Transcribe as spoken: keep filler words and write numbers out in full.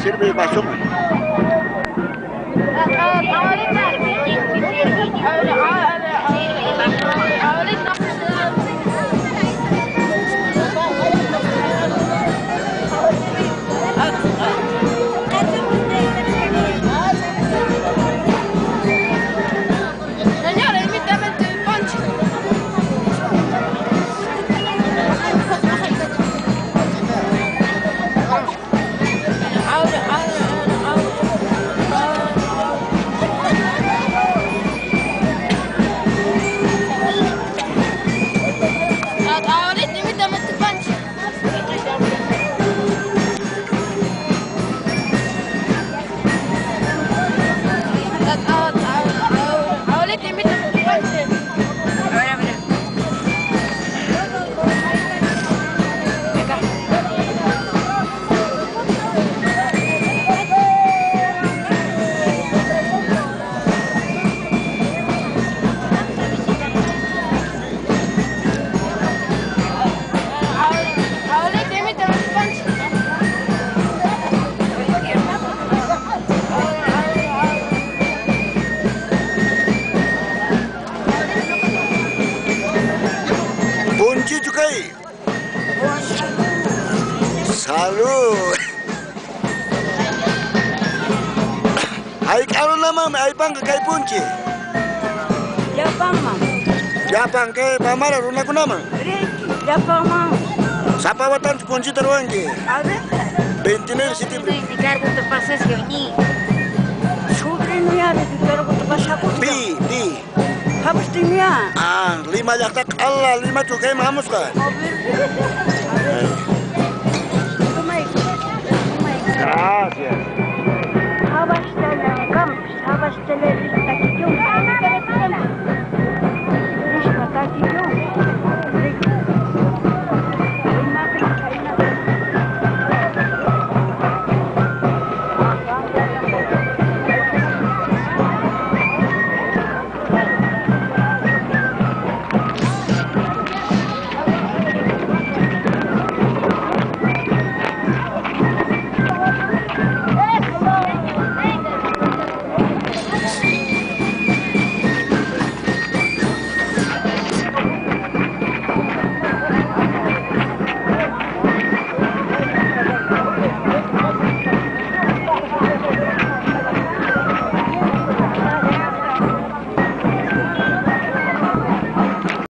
Sirve vasoman. Señora, invítame tu ponche. Ahora, ahora, ahora, ahora. Ahorita invítame tu ponche. Ahorita invítame tu ponche. A ver, a ver. Ponchechu kay? Salud. Hayk'a runamanmi aypanqa kay ponche? Llapanman. Llapan kay Pamara runakunaman. Riki, llapanman. Sapa watanchu poncheta ruwanki? A ver. Veintinueve de septiembre. Ricardo, te pasas que ni. Sobrino ya, Ricardo, te pasas. Pi, pi. Hapustinmi ya. Ah, Lima llaqta q'ala Limachu kayman hamusqa. Gracias.